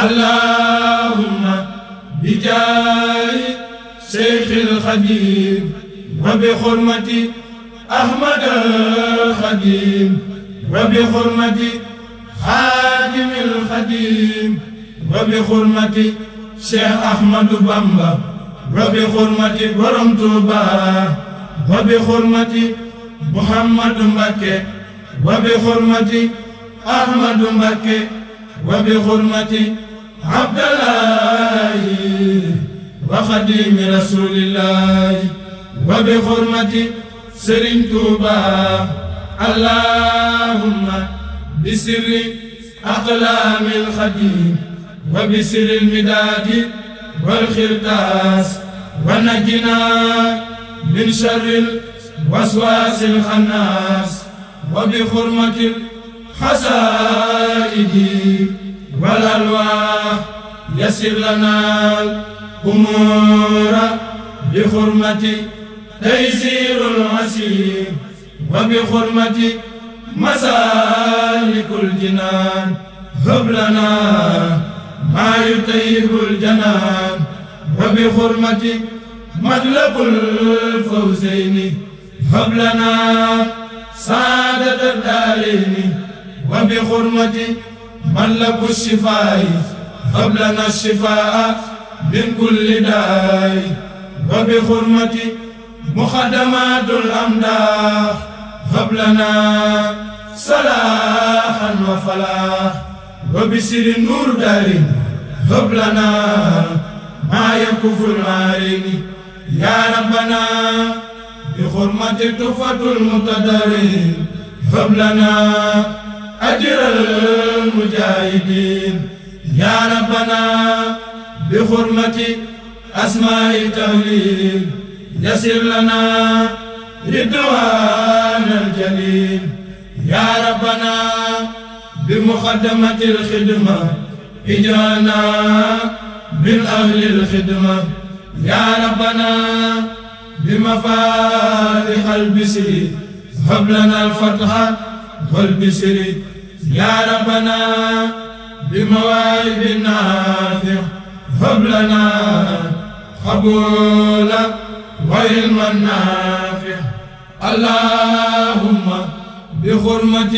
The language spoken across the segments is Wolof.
اللهم بجاه شيخ الخديم وبحرمة أحمد الخديم وبحرمة خادم الخديم وبحرمة شيخ أحمد بامبا وبحرمة برم توبا وبحرمة محمد مكي وبحرمة أحمد مكي وبحرمة عبد الله وخديم رسول الله وبحرمة سرين توبا اللهم بسر أقلام الخديم وبسر المداد والخرطاس ونجنا من شر الوسواس الخناس وبحرمة الحسائد والألواح يسر لنا الأمور بحرمة تيسير العسير وبحرمة مسالك الجنان هب لنا ما يطيب الجنان وبحرمة مطلب الفوزين هب لنا سعادة الدارين وبحرمة مطلب الشفاء هب لنا الشفاء من كل داء وبحرمة مخدمات الأمداح هب لنا صلاحا وفلاح وبسر النور دارين هب لنا ما يكف العارين يا ربنا بحرمة تحفة المتدرين هب لنا أجر المجاهدين يا ربنا بحرمة أسماء التهليل يسر لنا رضوان الجليل يا ربنا بمقدمة الخدمة اجعلنا من أهل الخدمة يا ربنا بمفاتيح البشر هب لنا الفتح والبشر يا ربنا بمواهب النافع هب لنا قبول وعلما نافع اللهم بحرمة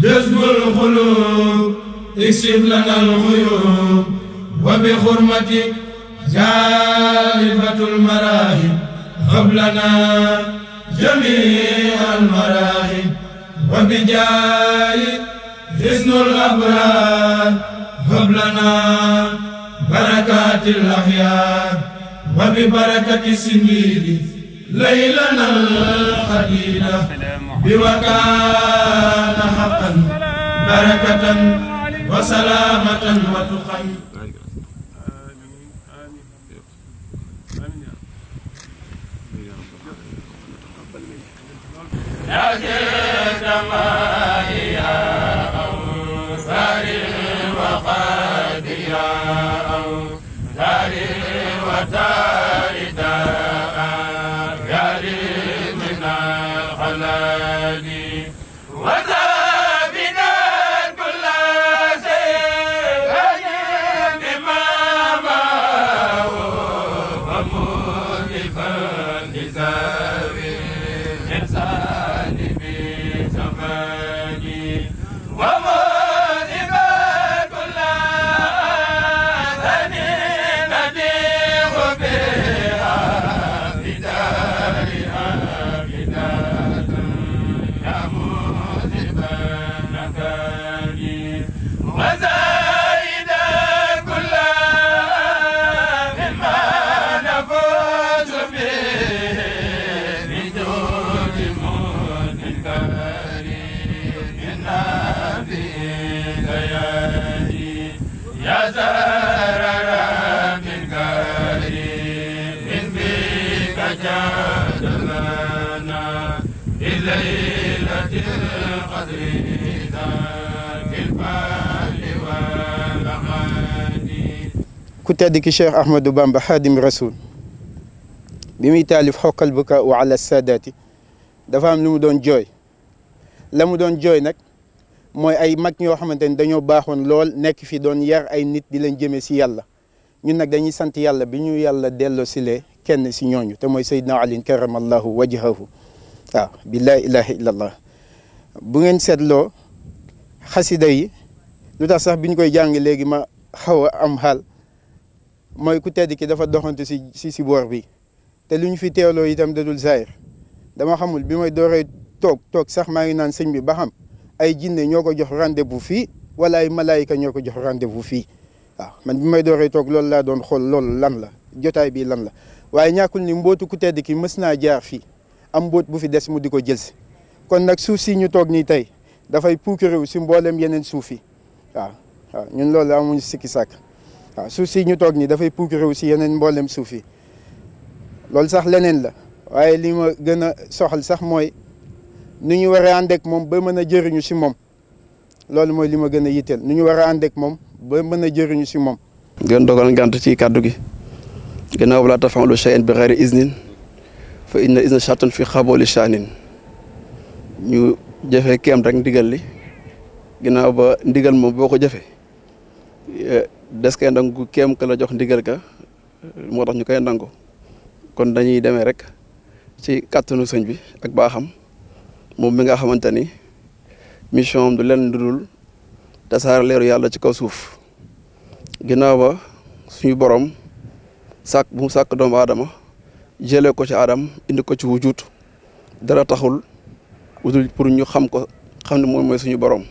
جذب القلوب اكشف لنا الغيوب وبحرمة جالبة المراهب هب لنا جميع المراهب وبجاه حسن الأبرار هب لنا بركات الأخيار وببركة السنين ليلنا الخديدة بوكان حقا بركة وسلامة وتقى ku tedd ki Cheikh Ahmadou Bamba Xaadim Rasul bi muy taalif xokkal buka wa ala saadaati dafa am lu mu doon jooy la mu doon jooy nag mooy ay mag ñoo xamante ni dañoo baaxoon lool nekk fi doon yar ay nit di leen jëmee si yàlla ñun nag dañuy sant yàlla bi ñu yàlla delloo silee kenn si ñooñu te mooy Seydina Ali karamallahu wajhahu waaw bi laa ilaha illallah bu ngeen seetloo xasida yi lu tax sax bi ñu koy jàng léegi ma xaw a am xaal mooy ku tedd ki dafa doxantu si boor bi te lu ñu fi teewloo itam dadul zaahir dama xamul bi may dooree toog sax maa ngi naan sëñ bi ba xam ay jinne ñoo ko jox rendez-vous fii wala ay malaayika ñoo ko jox rendez-vous fii waaw man bi may dooree toog loolu laa doon xool loolu lan la jotaay bi lan la waaye ñàkkul ni mbootu ku tedd ki mës naa jaar fii am mboot bu fi des mu di ko jël si kon nag suuf si ñu toog nii tey dafay puukarewu si mboolem yeneen suuf yi waaw ñun loolu amuñu sikki sàkk waaw suuf si ñu toog nii dafay puukarewu si yeneen mboolem suuf yi loolu sax leneen la waaye li ma gën a soxal sax mooy nu ñu war a ànd ak moom ba mën a jëriñu si moom loolu mooy li ma gën a yitteel nu ñu war a ànd ak moom ba mën a jëriñu si moom. ngeen dogal ngant ci kàddu gi ginnaaw balaa tafa'alu shay'an bi ghayri iznin fa inna izna shartun fi xabooli sha'nin ñu jëfee kéem rek ndigal li ginnaaw ba ndigal moom boo ko jëfee des koy nangu kéem ka la jox ndigal ka moo tax ñu koy nangu kon dañuy demee rek ci kàttanu sëñ bi ak baaxam moom mi nga xamante ni mission am du leen dudul tasaare leeru yàlla ci kaw suuf ginnaaw ba suñu borom sàkk bu mu sàkk doomu aadama jëlee ko ci aadam indi ko ci wujut dara taxul wutul pour ñu xam ko xam ne moom mooy suñu borom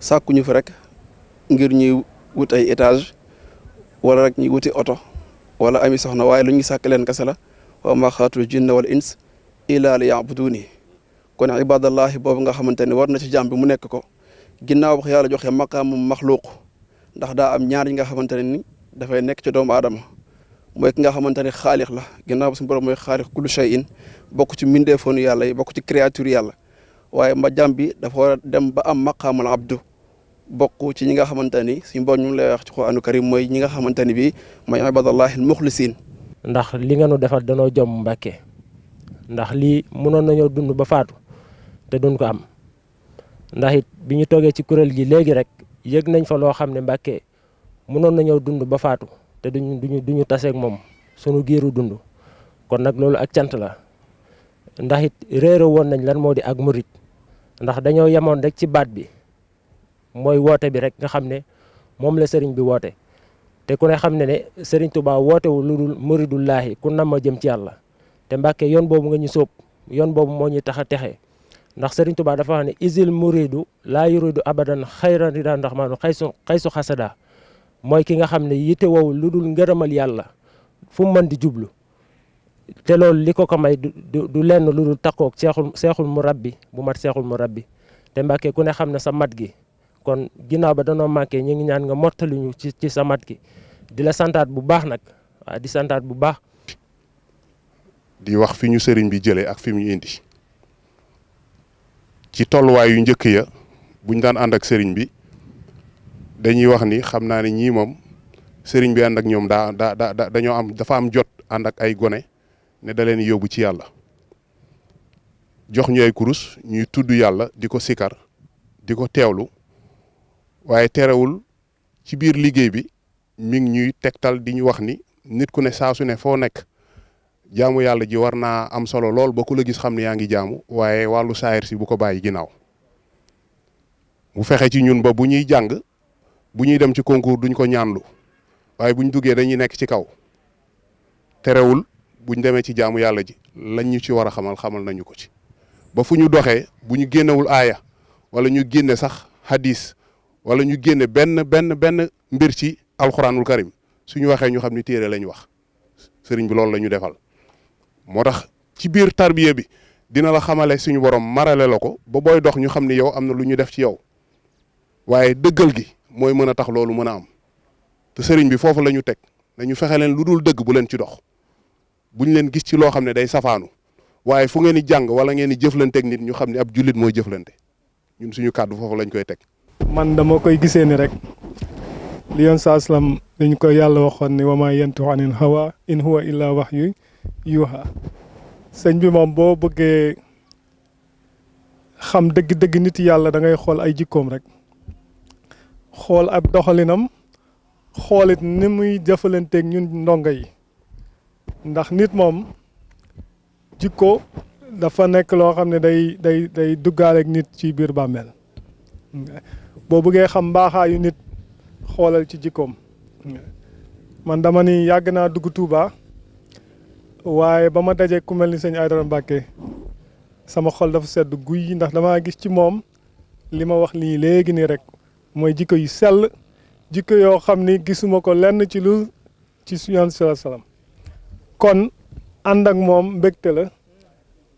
sàkkuñu fi rek ngir ñuy wut ay étage wala rek ñuy wuti oto wala ami soxna waaye lu ñu sàkk leen kese la wa ma xalaqtul jinna wal ins illa li ya'buduni kon ibadallahi boobu nga xamante ne war na ci jàmm bi mu nekk ko ginnaaw wax yàlla joxe maqaamu maxluuq ndax daa am ñaar yi nga xamante ne ni dafay nekk ci doomu aadama mooy ki nga xamante ne xaalix la ginnaaw suñu borom mooy xaalix kullu shay'in bokk ci mbindeefoonu yàlla yi bokk ci créature yàlla waaye ma jàmm bi dafa war a dem ba am maqaamul abdu bokk ci ñi nga xamante ni suñu borom ñu ngi lay wax ci Qur'aanu Karim mooy ñi nga xamante ni bii mooy ibadallahi al muxlisiin ndax li nga nu defal danoo jom Mbàkke ndax lii mënoon nañoo dund ba faatu te duñ ko am ndax it bi ñu toogee ci kuréel gi léegi rek yëg nañ fa loo xam ne Mbàkke mënoon nañoo dund ba faatu te duñu taseeg moom sunu giiru dund kon nag loolu ak cant la ndax it réere woon nañ lan moo di ak murit ndax dañoo yemoon rek ci baat bi mooy woote bi rek nga xam ne moom la sëriñ bi woote te ku ne xam ne ne sëriñ Tuubaa wootewu lu dul muridullaahi ku nam ma jëm ci yàlla te Mbàkke yoon boobu nga ñu sóob yoon boobu moo ñuy tax a texe ndax sëriñ Tuubaa dafa wax ne isil muridu laa yuridu abadan xayran rida ndax maanu xaysu xasada mooy ki nga xam ne yite woowu lu dul ngërëmal yàlla fu mu mën di jublu te loolu li ko may du lenn lu dul takkoog seexul mu rabbi bu mat seexul mu rabbi te Mbàkke ku ne xam ne sa mat gi kon ginnaaw ba danoo manqué ñu ngi ñaan nga mottali ñu ci sa mat gi di la santaat bu baax nag waaw di santaat bu baax. di wax fi ñu sëriñ bi jëlee ak fi mu ñu indi ci tolluwaay yu njëkk ya buñ daan ànd ak sëriñ bi dañuy wax ni xam naa ne ñii moom sëriñ bi ànd ak ñoom dafa am jot ànd ak ay gone ne da leen yóbbu ci yàlla jox ñu ay kurus ñuy tudd yàlla di ko sikar di ko teewlu waaye terewul ci biir liggéey bi mi ngi ñuy tegtal di ñu wax ni nit ku ne saa su ne foo nekk jaamu yàlla ji war naa am solo lool ba ku la gis xam ne yaa ngi jaamu waaye wàllu saayir si bu ko bàyyi ginnaaw mu fexe ci ñun ba bu ñuy jàng bu ñuy dem ci concours duñ ko ñaanlu waaye buñ duggee dañuy nekk ci kaw terewul buñ demee ci jaamu yàlla ji lañ ñu ci war a xamal nañu ko ci ba fu ñu doxee bu ñu génnewul aaya wala ñu génne sax hadis wala ñu génne benn mbir ci alxuraanul karim suñu waxee ñu xam ni téere lañ wax sëriñ bi loolu la ñu defal moo tax ci biir tarbiya bi dina la xamale suñu borom marale la ko ba booy dox ñu xam ni yow am na lu ñu def ci yow waaye dëggal gi mooy mën a tax loolu mën a am te sëriñ bi foofu la ñu teg dañu fexe leen lu dul dëgg bu leen ci dox buñ leen gis ci loo xam ne day safaanu waaye fu ngeen di jàng wala ngeen di jëflanteeg nit ñu xam ne ab jullit mooy jëflante ñun suñu kàddu foofu lañ koy teg. man dama koy gisee ni rek li yoon saa salaam dañ ko yàlla waxoon ni wa maa yantiqu anil hawa in huwa illa wahyu yuha sëñ bi moom boo bëggee xam dëgg-dëgg nit yàlla da ngay xool ay jikkoom rek xool ab doxalinam xoolit ni muy jëfalanteeg ñun ndongo yi ndax nit moom jikko dafa nekk loo xam ne day duggaaleeg nit ci biir bàmmeel boo bëggee xam mbaaxaayu nit xoolal ci jikkoom man dama ni yàgg naa dugg Touba waaye ba ma dajee ku mel ni sëñ Aydara Mbàkke sama xol dafa sedd guy ndax damaa gis ci moom li ma wax lii léegi nii rek mooy jikko yu sell jikko yoo xam ni gisuma ko lenn ci lu ci yoon salaam kon ànd ak moom mbégte la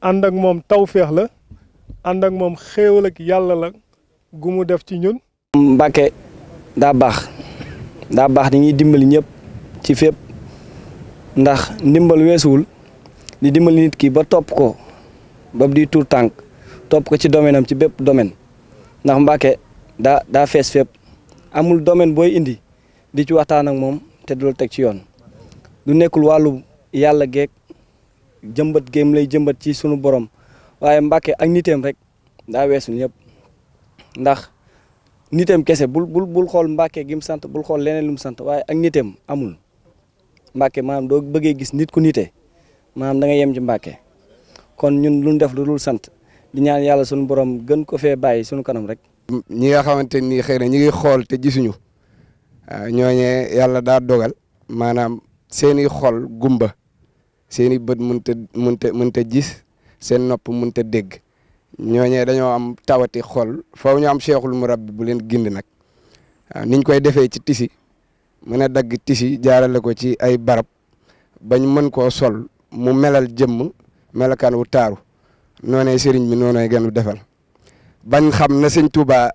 ànd ak moom tawféex la ànd ak moom xéewal ak yàlla la gu mu def ci ñun. Mbàkke daa baax dañuy dimbali ñëpp ci fépp ndax ndimbal weesuwul di dimbali nit ki ba topp ko ba di tuur tànk topp ko ci domaine am ci bépp domaine ndax Mbàkke daa fees fépp amul domaine booy indi di ci waxtaan ak moom te du la teg ci yoon du nekkul wàllu yàlla geek jëmbat géem lay jëmbat ci sunu borom waaye Mbàkke ak niteem rek daa weesu ñëpp ndax niteem kese bul xool Mbàkke gi mu sant bul xool leneen lu mu sant waaye ak niteem amul Mbàkke maanaam doo bëggee gis nit ku nite maanaam da nga yem ci Mbàkke kon ñun lu ñu def lu dul sant di ñaan yàlla sunu borom gën ko fee bàyyi sunu kanam rek. ñi nga xamante ni xëy na ñi ngi xool te gisuñu ñooñee yàlla daa dogal maanaam seeni xol gumba seeni bët mënta gis seen nopp mënta dégg ñooñee dañoo am tawati xol faaw ñu am cheikhul murabbi bu leen gindi nag niñ koy defee ci tisi mën a dagg tisi jaarale ko ci ay barab bañ mën koo sol mu melal jëmm melakaan wu taaru noonee sëriñ bi noonee gënu defal bañ xam na sëñ Touba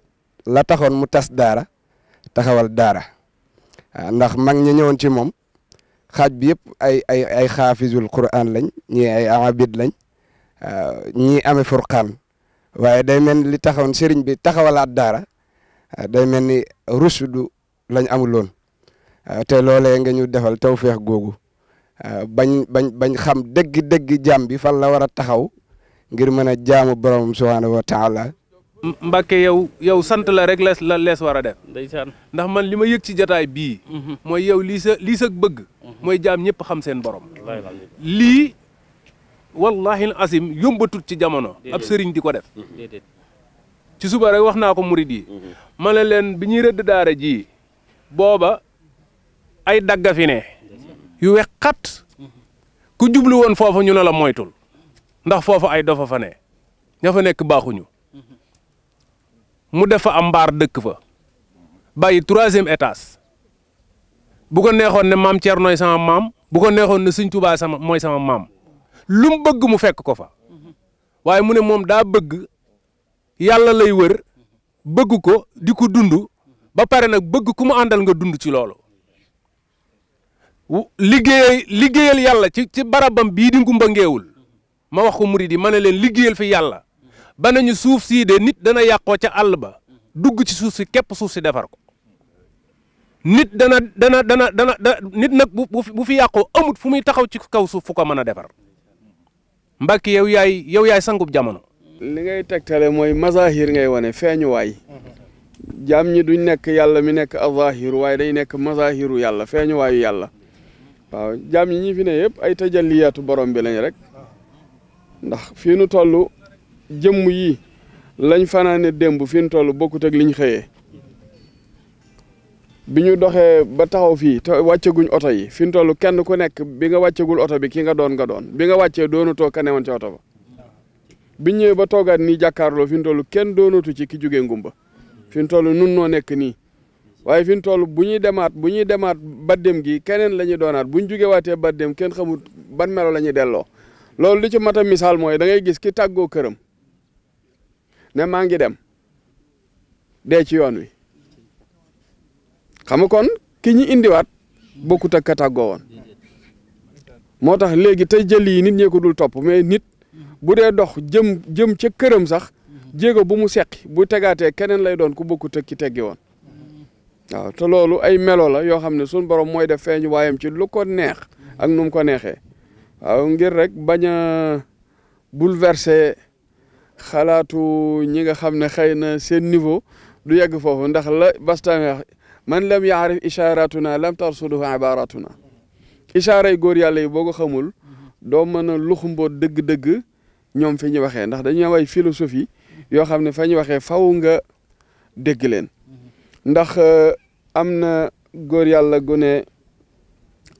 la taxoon mu tas daara taxawal daara ndax mag ñi ñëwoon ci moom xaaj bi yëpp ay xaafisul Qur'an lañ ñii ay abid lañ ñii amee furqaan waaye day mel ni li taxawoon sëriñ bi taxawalaat daara day mel ni rusudu lañ amuloon te loolee nga ñu defal tawfeex googu bañ xam dëgg jaam bi fan la war a taxaw ngir mën a jaamu borom subhaanahu wa taala. Mbàkke yow sant la rek la lees war a def. ndeysaan ndax man li ma yëg ci jotaay bii. mooy yow lii sa bëgg. mooy jaam ñëpp xam seen borom. lii wallahi asim yombatut ci jamono. ab sëriñ di ko def. ci suba rek wax naa ko murid yi. ma ne leen bi ñuy rëdd daara ji booba ay dagga fi ne yu weqat ku jublu woon foofu ñu ne la moytul ndax foofu ay dofa fa ne ña fa nekk baaxuñu mu def fa am mbaar dëkk fa bàyyi 3e étage bu ko neexoon ne maam Thiernoy sama maam bu ko neexoon ne Sëñ Tuubaa mooy sama maam lu mu bëgg mu fekk ko fa waaye mu ne moom daa bëgg yàlla lay wër bëgg ko di ko dund ba pare nag bëgg ku mu àndal nga dund ci loolu liggéeyal yàlla ci barabam bii di Ngumba Ngeewul ma wax ko murid yi ma ne leen liggéeyal fi yàlla ba nañu suuf sii de nit dana yàqoo ca àll ba dugg ci suuf si képp suuf si defar ko nit dana nit nag bu fi yàqoo amut fu muy taxaw ci kaw suuf fu ko mën a defar Mbàkke yow yaay sangub jamono. li ngay tegtale mooy mazahir ngay wane feeñuwaay jaam ñi duñ nekk yàlla mi nekk azahiru waaye day nekk mazahiru yàlla feeñuwaayu yàlla waaw jaam ñi fi ne yëpp ay tajalliyaatu borom bi lañ rek ndax fii nu toll jëmm yi lañ fanaane démb fi nu toll bokkut ak liñ xëyee bi ñu doxee ba taxaw fii te wàcceguñ oto yi fi nu toll kenn ku nekk bi nga wàccegul oto bi ki nga doon bi nga wàccee doonatoo ka newoon ci oto ba bi ñëwee ba toogaat nii jàkkaarloo fi mu toll kenn doonatu ci ki jugee ngumba fi mu toll nun noo nekk nii waaye fi mu toll bu ñuy demaat baddem gi keneen la ñuy doonaat bu ñu jugee waatee baddem kenn xamul ban melo la ñuy delloo loolu li ci mat a misaal mooy da ngay gis ki tàggoo këram ne maa ngi dem dee ci yoon wi xam nga kon ki ñu indiwaat bokkut ak ka tàggoo woon moo tax léegi tey jël yi nit ñee ko dul topp mais nit bu dee dox jëm ca këram sax jéego bu mu seqi bu tegaatee keneen lay doon ku bokkut ak ki teggi woon waaw te loolu ay melo la yoo xam ne suñu borom mooy def feeñu waayam ci lu ko neex ak nu mu ko neexee waaw ngir rek bañ a bouleverser xalaatu ñi nga xam ne xëy na seen niveau du yegg foofu ndax la Bastami wax man lam yaarif isharatuna lam tarsuduhu ibaratuna ishaara yi góor yàlla yi boo ko xamul doo mën a luxumboo dëgg-dëgg ñoom fi ñu waxee ndax dañu am ay philosophie yoo xam ne fa ñu waxee faw nga dégg leen ndax am na góor yàlla gu ne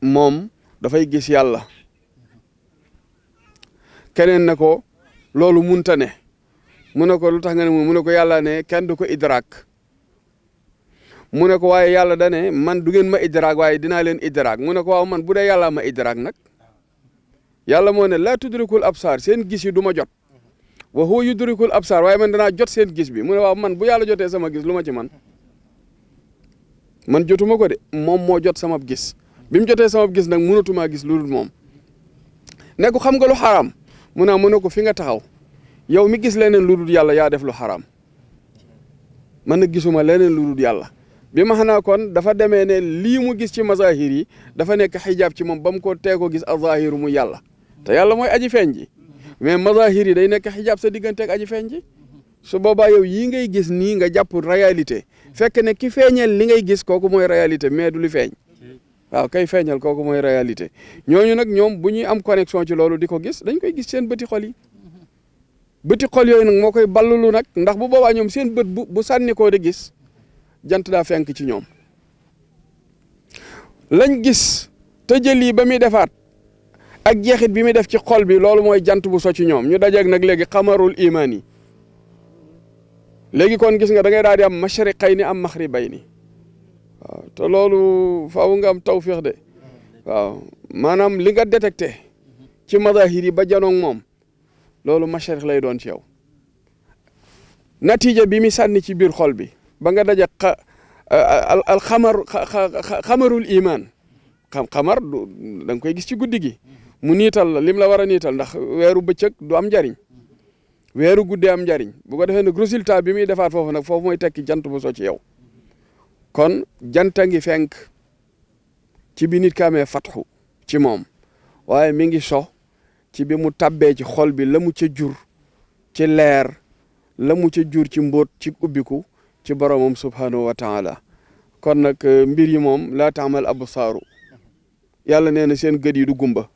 moom dafay gis yàlla keneen na ko loolu munta ne mu ne ko lu tax nga ne mu ne ko yàlla ne kenn du ko idraak mu ne ko waaye yàlla da ne man du ngeen ma idraak waaye dinaa leen idraak mu ne ko waaw man bu dee yàlla ma idraak nag yàlla moo ne laa tudrikul absaar seen gis yi du ma jot wa huwa yudrikul absaar waaye man danaa jot seen gis bi mu ne waaw man bu yàlla jotee sama gis lu ma ci man jotuma ko de moom moo jot sama gis bi mu jotee sama gis nag mënatumaa gis lu dul moom ne ko xam nga lu xaraam mu ne ko fi nga taxaw yow mi gis leneen lu dul yàlla yaa def lu xaraam man nag gisuma leneen lu dul yàlla bi ma xanaa kon dafa demee ne lii mu gis ci mazahir yi dafa nekk xijaab ci moom ba mu ko tee ko gis azahiru mu yàlla te yàlla mooy aji feeñ ji mais mazahir yi day nekk xijaab sa digganteeg aji feeñ ji su boobaa yow yii ngay gis nii nga jàpp réalité fekk ne ki feeñeel li ngay gis kooku mooy réalité mais du li feeñ waaw kay feeñal kooku mooy réalité ñooñu nag ñoom bu ñuy am connexion ci loolu di ko gis dañ koy gis seen bëti xol yi bëti xol yooyu nag moo koy ballulu nag ndax bu boobaa ñoom seen bët bu sànni koo di gis jant daa fenk ci ñoom lañ gis te jëli ba muy defaat ak jeexit bi muy def ci xol bi loolu mooy jant bu so ci ñoom ñu dajeeg nag léegi xamarul imaan yi léegi kon gis nga da ngay daal di am mashriqayni am maxribayni waaw te loolu faaw nga am tawfiix de waaw maanaam li nga détecté ci mazahir yi ba janoog moom loolu mashriq lay doon ci yow natija bi mi sànni ci biir xol bi ba nga daje al xamarul iman xamar da nga koy gis ci guddi gi mu niital la lim la war a niital ndax weeru bëccëg du am njariñ weeru guddee am njariñ bu ko defee nag résultat bi muy defaat foofu nag foofu mooy tekki jant bu so ci yow kon janta ngi fenk ci bi nit ka amee fatxu ci moom waaye mi ngi so ci bi mu tabbee ci xol bi la mu ca jur ci leer la mu ca jur ci mbóot ci ubbiku ci boromam subhanahu wa taala kon nag mbir yi moom laa taamal absaaru yàlla nee na seen gët yi du gumba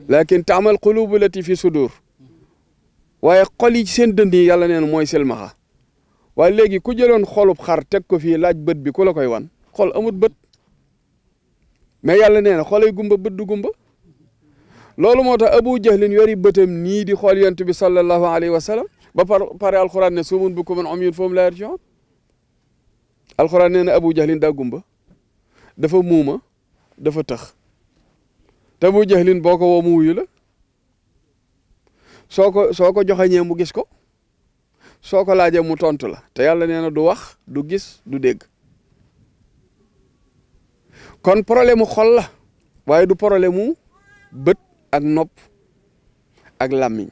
lakin taamal qulubu lati fi sudur waaye xol yi ci seen dënd yi yàlla nee na mooy selmaxa waaye léegi ku jëloon xolub xar teg ko fii laaj bët bi ku la koy wan xol amut bët mais yàlla nee na xolay gumba bët du gumba loolu moo tax abu jahlin yori bëtam nii di xool yonent bi sallallahu alayhi wa sallam ba pare alquran ne sumun bukumun umyun fahum laa yarji'un alquran nee na abu jahlin daa gumba dafa muuma dafa tëx te abu jahlin boo ko woo mu wuyu la soo ko joxañee mu gis ko soo ko laajee mu tontu la te yàlla nee na du wax du gis du dégg kon problème mu xol la waaye du problème mu bët ak nopp ak làmmiñ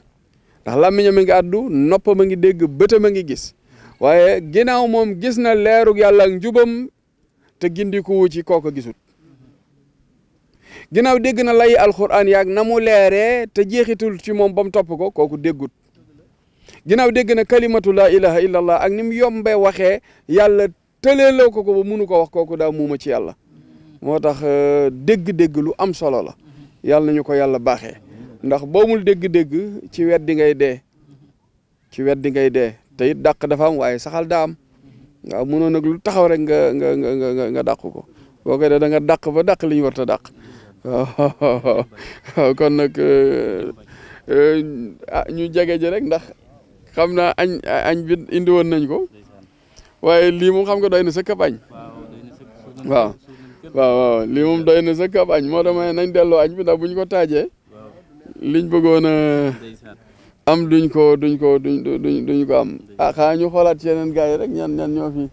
ndax làmmiñam a ngi àddu noppam a ngi dégg bëtam a ngi gis waaye ginnaaw moom gis na leerug yàlla ak njubam te gindiku wu ci kooko gisut ginnaaw dégg na lay alxuraan yaag na mu leeree te jeexitul ci moom ba mu topp ko kooku déggut ginnaaw dégg na kalimatu laa ilaha illallah ak ni mu yombee waxee yàlla tëleeloo ko ba munu ko wax kooku daa muuma ci yàlla moo tax dégg-dégg lu am solo la yàlla nañu ko yàlla baaxee ndax boomul dégg-dégg ci weddi ngay dee ci weddi ngay dee te it dàq dafa am waaye saxal daa am waaw mënoon nag lu taxaw rek nga dàq ko boo koy dee da nga dàq ba dàq li ñu war ta dàq waaw kon nag ñu jege ji rek ndax xam naa añ bi indi woon nañ ko waaye lii moom xam nga doy na sa këpp añ waaw lii moom doy na sa këpp añ moo dama nañ delloo añ bi ndax buñ ko taajee liñ bëggoon a am duñ ko am xanaa ñu xoolaat ci yeneen gars yi rek ñan ñoo fi